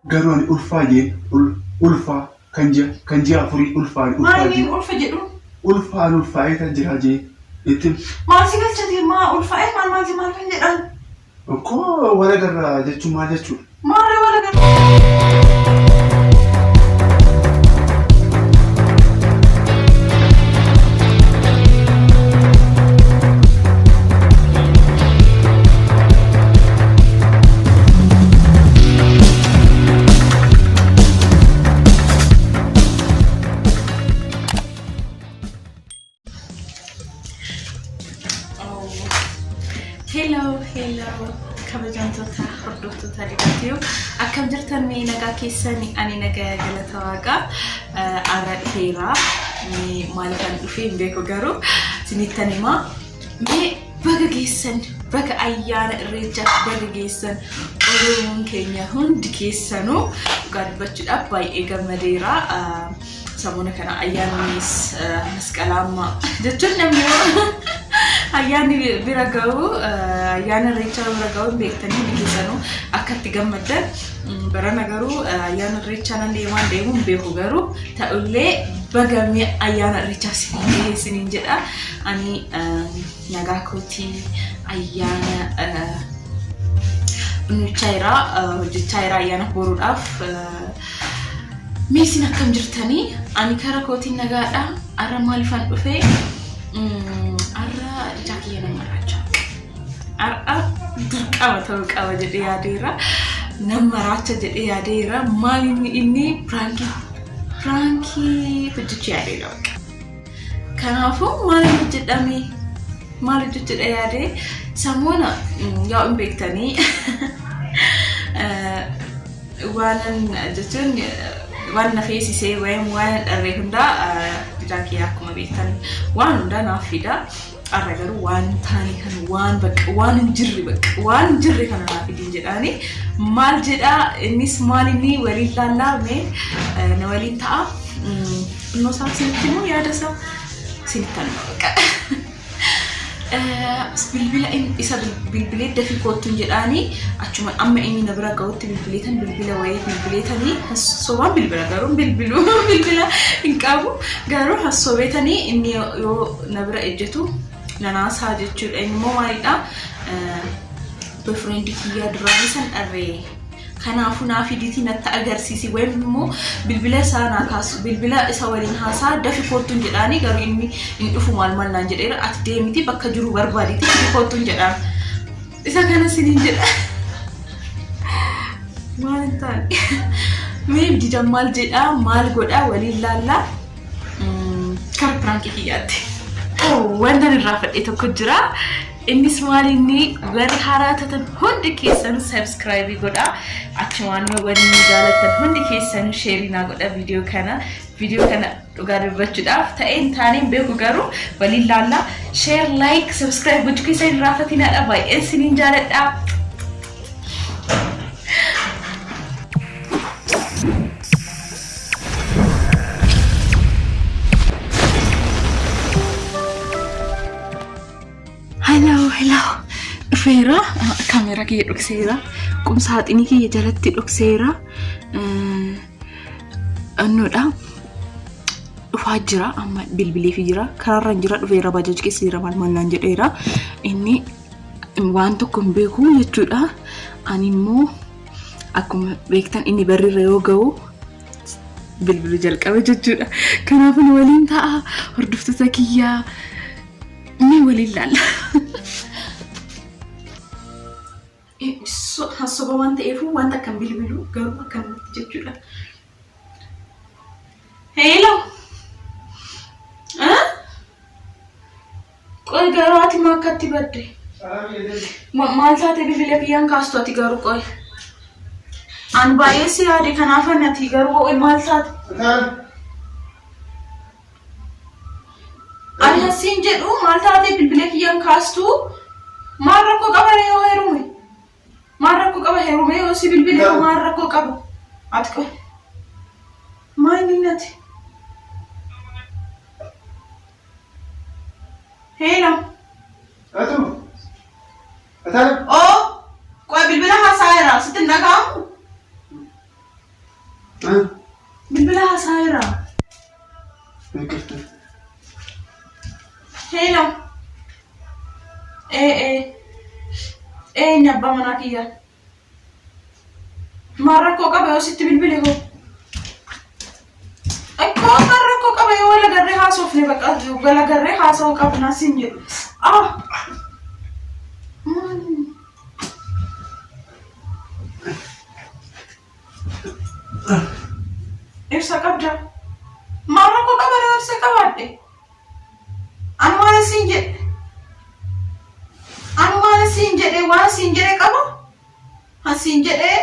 Garuu ani ulfaa jeen ulfaa kan ji'a kan ji'a afurii ulfaa ani Maal ulfaa inni jeen ulfa jedhu? ulfaa ani ulfaa'ee kan jiraa jeen itti Maal si galchate maa ulfaa'ee maal maal maal kan jedhan? Koo wal agarraa jechuun maal jechuudha? Maal wal agarraa? Hello, hello, kabajamtoota hordoftoota Dibaatiyuu. Akkam jirtan mee nagaa keessan ani nagaa galata waaqaa har'a dhufeera. Mee maaliifan dhufee hin beeku garuu isinittan himaa. Mee baga geessan baga ayyaana irreechaaf baga geessan Oromoon keenya hundi keessanuu dhugaa dubbachuudhaaf baay'ee gammadeera. Samoona kana ayyaannis masqalaa amma jechuun namni yoo ayyaanni bira ga'u ayyaana irreechaa bira ga'u hin beektanii hundi keessanuu akka itti gammaddan barana garuu ayyaana irreechaa nan deemaan deemu hin beeku garuu ta'ullee baga mi'a ayyaana irreechaa isin gahee isiniin jedha ani nagaa kootii ayyaana nuchaa jira hojjechaa jira ayyaana boruudhaaf. Mee isin akkam jirtanii? Ani kara kootiin nagaadha. Har'a maalifan dhufe? Har'a ijaa kiyya nan maraacha. Har'a dirqama ta'uu qaba jedhee yaadeera. Nan maraacha jedhee yaadeera. Maal inni inni piraankii piraankii hojjechuu yaadeera bakka. Kanaafuu maal hojjedhame? Maal hojjechuudha yaadee? Samoona yaa hin beektanii. Waanan jechuun waan na feesisee wayim waan dharree hundaa didaan kiyya akkuma beektan waan hundaa naaf fida. Har'a garuu waan taane kan waan bakka waan hin jirre bakka waan hin jirre kana naaf fidin jedhaani. Maal jedhaa innis maal inni waliin laallaa mee na waliin ta'a. Innoo isaa isinitti immoo yaada isaa isinitti hima bakka. Bilbila isa bilbilee dafii koottuun jedhaanii achuma amma inni na bira ga'utti bilbileetan bilbila wayii bilbileetanii sobaan bilbila garuu bilbilu bilbila hin qabu garuu hassobeetanii inni yoo na bira ejjetu nanaasaa jechuudha inni immoo maalidha boyfriend kiyyaa duraanii san dharree Kanaafuu naa fidiitii natti agarsiisi wayim immoo bilbila isaa naa kaasu bilbila isa waliin haasaa dafi koottuun jedhaanii garuu inni hin dhufu maal maal naan jedheera ati deemiti bakka jiru barbaaditi dafi koottuun jedhaan isa kana siniin jedha. Maal hin taane mee didan maal jedhaa maal godhaa waliin laallaa kara piraankii kiyyaatti. Wanta irraa fadhee tokko jira. Innis maal inni warri haaraa taatan hundi keessan subscribe godha. Achumaan warri nu jaallattan hundi keessan share naa godha viidiyoo kana. Viidiyoo kana dhugaa dubbachuudhaaf ta'ee hin taane hin beeku garuu waliin laalla. Share, like, subscribe gochuu keessan hin raafatinaadha. Baay'een isiniin jaaladha. Hello, hello. Dhufeera. Kaameeraa kiyya dhokseera. Qumsaaxinii kiyya jalatti dhokseera. Annoodha. Dhufaa jira. Amma bilbileefi jira. Karaarra hin jira. Dhufeera. Bajaaj keessa jira. Maal maal naan jedheera. Inni waan tokko hin beeku jechuudha. Ani immoo akkuma beektan inni barriirra yoo ga'u bilbilu jalqabe jechuudha. Kanaafuu nu waliin ta'a. Hordoftoota kiyyaa. Mee waliin laalla. Soba waan ta'eef wanta akkan bilbilu garuu akkanumatti jechuudha. Heelo. Qoy garuu ati maa akkatti badde? Maal taate bilbila kiyyaan kaastu ati garuu qoy. An baay'ee si yaade kanaaf ati garuu qoy maal taate? Ani asiin jedhu maal taatee bilbila kiyyaan kaastu maal rakkoo qaba yoo heerume? Maal rakkoo qaba heerume yoo si bilbile maal rakkoo qaba? Ati qoy. Maal inni ati? Heelo. Atu. Atala. Oo. Qoy bilbila haasaa jira sitti hin dhaga'amu? Bilbila haasaa jira. ይቅርታ። Hello. Ee ee. Eenyu abbaa manaa kiyya? Maal rakkoo qaba yoo sitti bilbile hoo? Akkoo maal rakkoo qaba yoo wal agarree haasofne bakka wal agarree haasa'uu qabnaa siin jedhu. Ah! Maal? Ibsa qabda. Maal rakkoo qaba yoo ibsa qabaadhe? Ani maal siin jedhe? Ani maal siin jedhe waan siin jedhe qaba? Han siin jedhe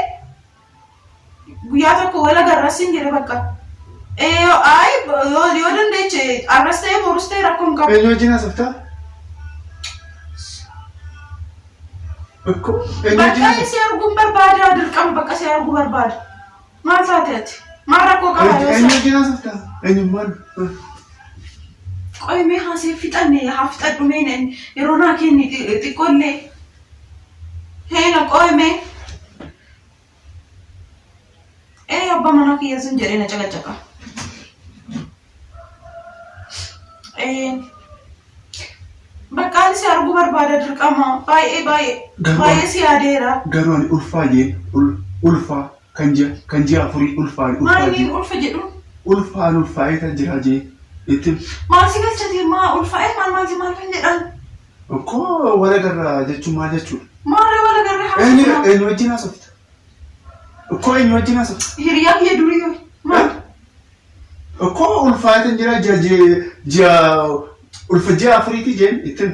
guyyaa tokko wal agarra siin jedhe bakka. Ee ay yoo dandeeche arras ta'e borus ta'e rakkoo hin qabu. Eenyu wajjin haasoftaa? እኮ eenyu wajjin Bakka haasoftaa? si arguun barbaada dirqama bakka si arguu barbaada. Maal taate ati? Maal rakkoo qaba yoo Eenyu sa? wajjin haasoftaa? Eenyu maal? Qoy mee haasee fixanne haa fixadhu mee yeroo naa kenni xiqqoollee. Heena qoy mee. Ee abbaa manaa kiyya sun jedhee na caqacaqa. Ee bakka ani si arguu barbaada dirqama baay'ee baay'ee Garuu baay'ee si yaadeera. Garuu ani ulfaa jeen ulfaa kan ji'a afurii ulfaa ani ulfaa Maal inni jeen ulfa jedhu? ulfaan ulfaa'ee kan jira jeen itti Maal si galchate maa ulfaa'ee maal maal maal kan jedhan? እኮ wal agarra jechuun maal jechuudha? Maal wal agarree Eenyu haasofna? eenyu wajjin haasofta? እኮ eenyu wajjin haasofta? Hiriyaa kiyya durii maal? እኮ ulfaa'ee kan jira ji'a ji'a ulfa ji'a afuriiti jeen itti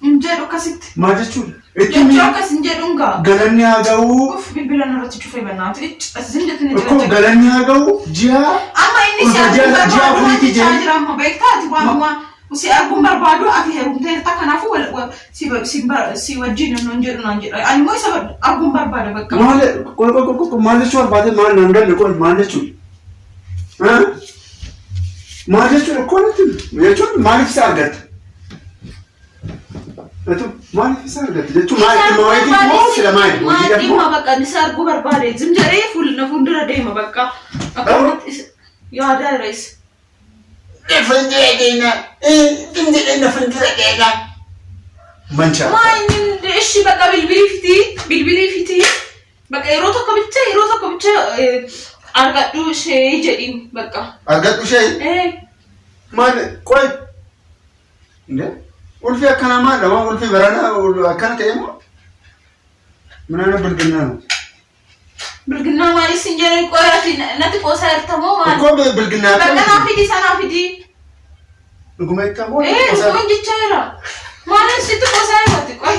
Hin jedhu akkasitti. maal jechuudha? Itti Jechuu akkas hin jedhuun gaa. galanni haa ga'u Uff bilbila narratti cufee bannaatu. Asin jettanii እኮ jira. galanni haa ga'u ji'a Amma inni si ulfa arguun ji'a ji'a barbaadu waan afuriiti jechaa jeen jira amma beektaa ati waan waan si arguun barbaadu ati heerumteerta kanaafuu si wajjin hin jedhu naan jedha. Ani immoo isa arguun barbaada bakka. Maal qoy qoy qoy qoy maal jechuu barbaade maal naan galle qoy maal jechuudha? Maal jechuudha koo natti jechuun maaliif isa argatte? Maaliif isa argatte jechuun maal dhimma wayiitiif moo sila maali? Maal Hojiidhaaf moo? dhimma bakka isa arguu barbaade zim jedhee fuula fuuldura deema bakka. Akkanumatti yaadaa jira isa. Fuuldura deema. Fuuldura fuuldura deema. Manchaa. Maal inni ishi bakka bilbilii fiti bilbilii fiti bakka yeroo tokko bicha argadhu ishee jedhiin bakka. Argadhu ishee maal qoy? Ulfi akkanaa maal dha? Ulfi baranaa akkana ta'e moo? ምን አይነት ብልግና ነው? ብልግና ማለት ሲንጀሪ ቆይ natti qoosaa jirta moo maal? እኮ ብልግና Bakka naa fidi sanaa fidi. Dhuguma itti moo? Ee dhuguma jechaa jira. Maaliif sitti qoosaa jirti qoy.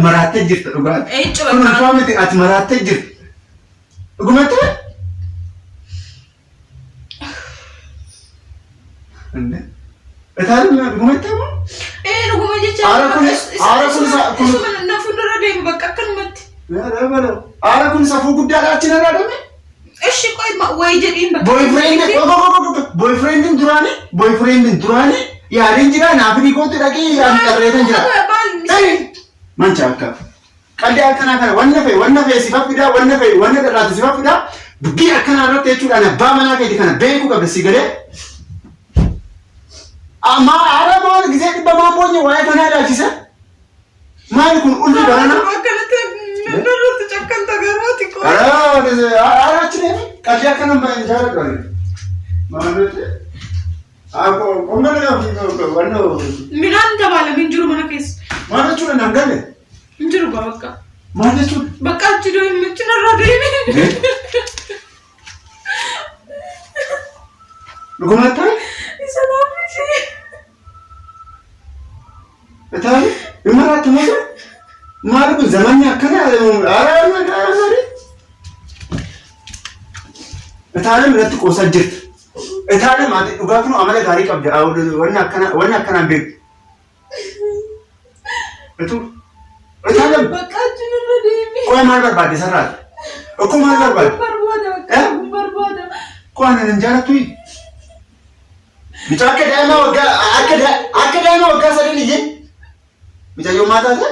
Maraattee jirta dhugaati. Ee cuba. Kun ulfaa miti ati maraattee jirta. Dhuguma itti? እንዴ እታለም dhuguma itti moo? Ee dhuguma jechaa Aara kun kun Isuma na fuuldura deemu bakka akkanumatti. Aara kun safuu guddaadha achi narraa dhame. Ishi qoy wayi jedhiin bakka. Boyfriend boyfriendin duraanii boyfriendin duraanii yaadeen jira naaf ni kootu dhaqee yaadni qarreetan jira. Mancha akka qalbii akkanaa kana wanna fe'e sifa fidaa wanna fe'e wanna dharraate sifa fidaa dubbii akkanaa irratti jechuudhaan abbaa manaa keeti kana beekuu qabda si galee. Amma haala maal gisee dhibba maan boonye waa'ee kanaa ilaalchise maali kun ulfi barana. Akkanatti nurratti cakkanta garooti qoy. Ara achi deemi qalbii akkana hin jaalladhu ani. Maal Midhaan dabaalame hin jiru mana keessa. Maal jechuudha naan galle? Hin jiru gaa bakka. Maal jechuudha? Bakka achi deemi narraa deemi. Dhugumatti? Isa naaf miti. Itaali? Hin maraatti moo? Maali kun zamanni akkana ara ara Itaaleen irratti qoosaa jirti. Itaaleen ati dhugaa kun amala gaarii qabda. Wanni akkana wanni akkanaan beektu. Itu Itaaleen Bakka achi narra deemi. Qoy maal barbaadde sararaati? Okkoo maal barbaadde? Barbaada bakka barbaada. Qoy ani hin jaalattu. Mucaa akka daa'ima waggaa akka daa'ima waggaa sadii iyyee. Mucayyoo maal taate?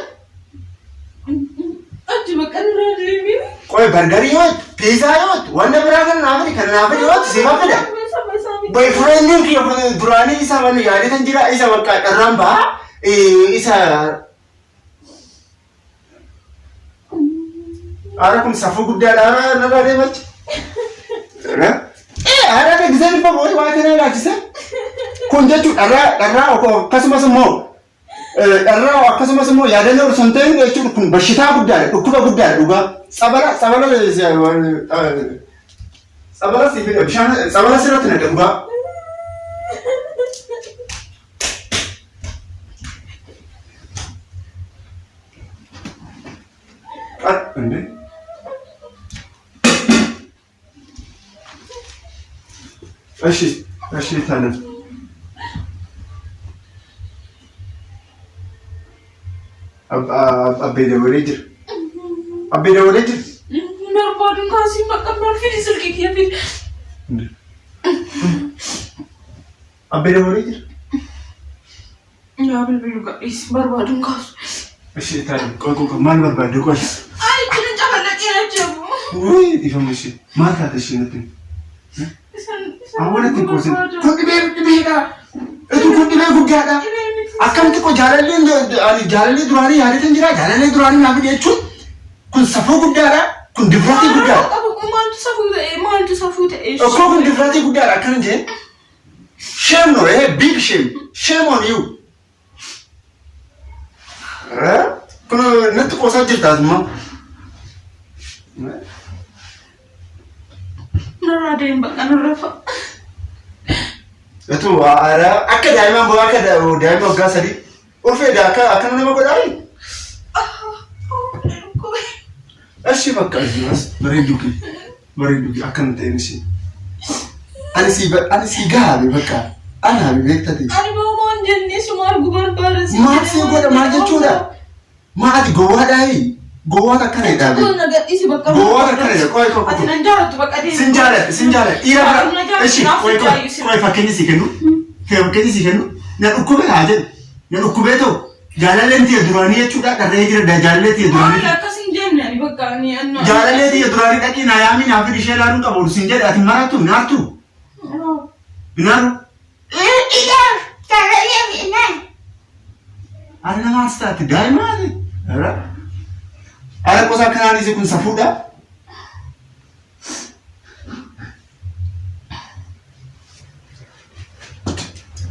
Achi bakka narra deemi. Qoy Qoy bargarii yoo jettu, piizaa yoo jettu, wanta biraa kana naa fidi, kana naa fidi yoo jettu siifan fida. Boyfriendiin kiyya kun duraanii isa wanni yaadatan jira, isa bakka dharraan baha, isa Haara kun safuu guddaadha. Haara narraa deemachi. Haara gisee dhibba boo'ee waa kana ilaalchise. Kun jechuun dharraa dharraa akkasumas immoo dharraa akkasumas immoo yaadannoo osoo hin ta'in jechuun kun bashitaa guddaadha. Dhukkuba guddaadha dhugaa. Tsabala tsabala tsabala si fida bishaan tsabala sirratti naqa dhugaa. እንዴ እሺ እሺ ታለም አቤ ደወሌ jira አቤ ደወሌ jira Barbaadu kaasii bakka fidi silkii kiyya fidi. አቤ ደወሌ jira Yaa bilbilu gadhiisi barbaadu kaasu. እሺ ታለም ቆይ ቆይ ቆይ maal barbaadde ቆይ Ay kun cafallaqee ajjabu. ውይ dhiifama ishee maal taate ishee natti Awwaala xiqqoo sin kun dhibee dhibeedha. Itu kun dhibee guddaadha. Akkamitti koo jaalalleen ani jaalallee duraanii yaadatan jira jaalallee duraanii naaf fide jechuun kun safuu guddaadha. Kun difratii guddaadha. Maaltu safuu ta'e maaltu safuu ta'e. Okkoo kun difratii guddaadha akkana jeen. Shame no eh big shame. Shame on you. Kun natti qoosaa jirta asuma. Narraa deem bakka narra fa'a. Itu akka daa'imaan bo'aa akka daa'ima waggaa sadii ulfeedha akka akkana nama godhaayi. እሺ በቃ እዚህ bareedduu kee bareedduu kee akkana ta'een ishee. Ani si gaabe bakka ana beektati. Ani boomaan jennee suma arguu barbaada. Maal si godha maal jechuudha? Maati gowwaadhaayi gowwaata akkana jedhaa Kun na gadhiisi bakka. Gowwaata akkana jedha qoy qoy Ati qoy. nan jaallattu bakka deemu. Sin jaaladha sin jaaladha dhiira bira እሺ qoy qoy qoy fakkeenyi si kennu fakkeenyi si kennu na dhukkube haa jedhu na dhukkubee ta'u jaalalleen tiyya duraanii jechuudha dharree jira jaalallee tiyya duraanii. Maal akkas hin jenne ani bakka ani anna. Jaalallee tiyya duraanii dhaqii naa yaamii naa fidi ishee ilaaluu qabu sin jedhe ati maraattu naartu binaaru. Ani namaas taate daa'imaati. Ara qosa akkanaan isi kun safuudha.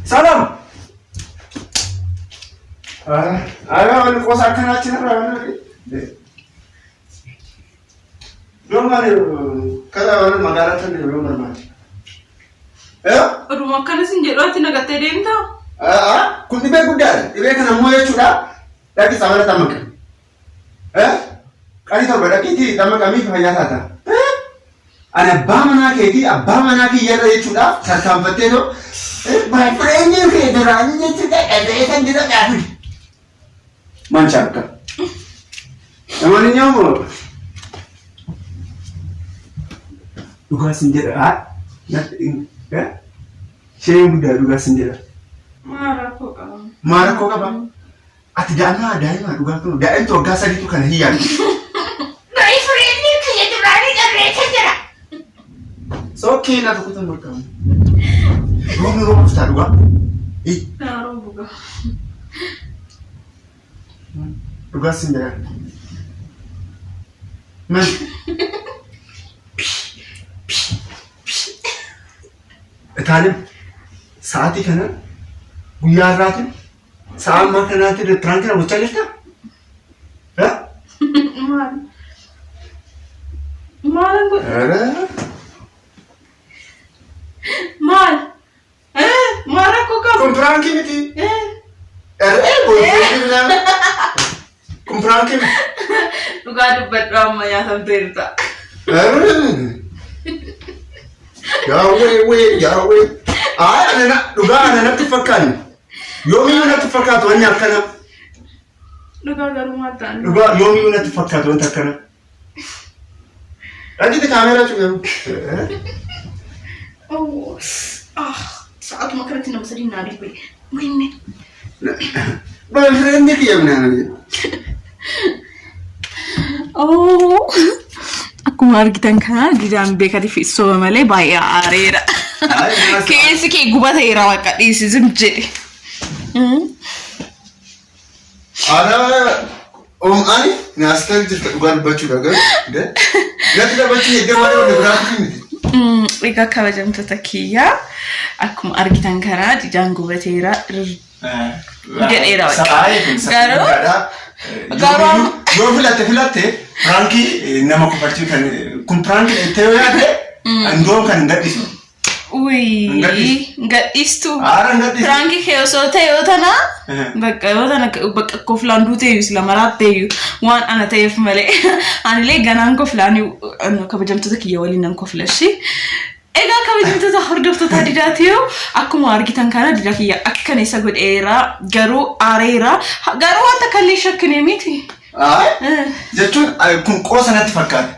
Salam. Ara wani qosa akkanaa irraa wani Yoon maali kada wani magaalaa tan yoon barbaade. Oduma akkanas hin jedhu ati nagattee deemtaa? Kun dhibee guddaadha. Dhibee kana immoo jechuudha dhaqi tsabala xammaqe. Qanii torba dhaqiitii xammaqamii fayyaa taata. Ani abbaa manaa keetii abbaa manaa kiyyarra jechuudha tarkaanfattee too boyfriendii kee duraanii jechuudha dhaga'ee kan jira gaafi. ማንቻ በቃ ለማንኛውም dhugaa sin jedha isheen guddaa dhugaa sin jedha. Maal rakkoo qaba? Maal rakkoo qaba? Ati daa'ima daa'ima dhugaa kun daa'imti waggaa sadiitu kana hin yaadu. Boyfriendii kiyya duraanii dhabreessa jira. Sokkee na tokko tan bakka. Roobni rooba dhuftaa dhugaa. Naa roobu gaa. Dhugaa sin jedha. Man. Itaalim sa'aatii kana guyyaa har'aatiin sa'a ammaa kanaatiin piraantii na gochaa jirtaa? Maal? Maalan godhe? Maal? Maal rakkoo qabu? Kun piraankii miti. Boyfriendii Kun piraankii miti. Dhugaa dubbadhu amma nyaatamteerta. Yaawwee wee yaawwee. Aayi ana dhugaa ana natti fakkaanne. Yoomiyyuu natti fakkaatu wanni akkana. Dhugaa garuu maal ta'an? Dhugaa yoomiyyuu natti fakkaatu wanti akkana. Dhaqiti kaameeraa cufee. Sa'aatuma kanatti nama sadii naa bilbile. Wayne. Boyfriendii kiyya minaan jedhu. Akkuma argitan kana Didaan beekatiif soba malee baay'ee aareera. Keessi kee gubateera bakka dhiisi zim jedhi. Ara ani naasitee jirta dhugaa dubbachuudha garuu natti taphachuu hedduu malee wanta biraatti miti. Egaa kabajamtoota kiyyaa akkuma argitan kana Didaan gubateera. Jedheera bakka. Garuu Yoo filatte prankii nama kofalchii kan kun prankii jettee yoo yaadde indoon kan hin gadhiisu. Uy, gadhiistu. Haara hin gadhiisu. Prankii kee osoo ta'e yoo tana bakka yoo tana bakka koflaan duuteeyyu sila maraatteeyyu waan ana ta'eef malee anillee ganaan koflaan kabajamtoota kiyya waliin nan koflashi. Egaa kabajamtoota hordoftoota Didaatiyo akkuma argitan kana Didaa kiyya akkana isa godheera garuu aareera garuu wanta kallee shakkine miti. Jechuun kun qoosa natti fakkaata.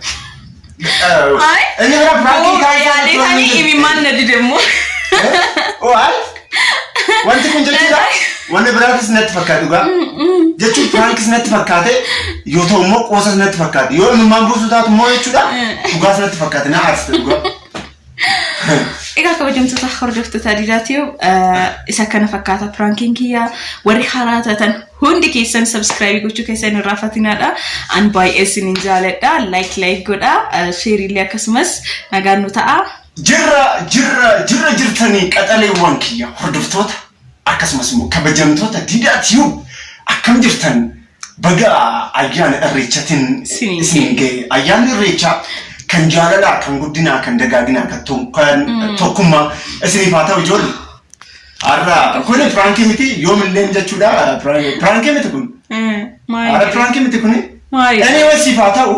Ay. Inni bira prankii kaayee Yaaleetanii imimmaan na dide immoo. Ay. Wanti kun jechuudha. Wanti biraatis natti fakkaata dhugaa. Jechuun prankis natti fakkaate yoo ta'u immoo qoosas natti fakkaate yoo imimmaan buusuu taatu immoo jechuudha dhugaas natti fakkaate na aarsite dhugaa. Egaa kabajamtoota hordoftoota Didaatiyo isa kana fakkaata prankiin kiyya warri haaraa taatan hundi keessan subscribe gochuu keessan hin irraanfatinaadha. An baay'ee isinin jaaladha. Like like godha. Share illee akkasumas nagaan nu ta'a. Jirra jirra jirra jirtanii qaxaleewwan kiyya hordoftoota akkasumas immoo kabajamtoota Didaatiyo akkam jirtan? Baga ayyaana Irreechatiin Isiniin isin ga'e. Ayyaanni Irreechaa kan jaalalaa, kan guddinaa, kan dagaaginaa, kan tokkummaa isiniif haa ta'u ijoollee. Har'a kuni prankii miti yoomillee jechuudha. Prankii miti kun. Har'a prankii miti kuni. Maali? Anyway siif haa ta'u.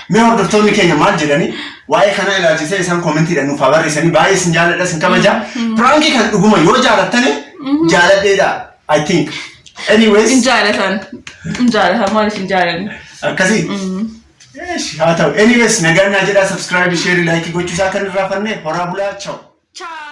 Mee hordoftoonni keenya maal jedhanii waa'ee kana ilaalchisee isaan commentiidhaan nuuf haa barreessanii. Baay'ee isin jaalladha, isin kabaja. Prankii kan dhuguma yoo jaalattani jaaladheedha, I think. Anyways. Hin jaalatan. Hin jaalatan, maaliif hin jaalanne? Akkasii. Eesh, haa ta'u. Anyways, nagaan naa jedhaa. Subscribe, share, like gochuu isaa kan irraa fannee horaa bulaa, ciao. Ciao.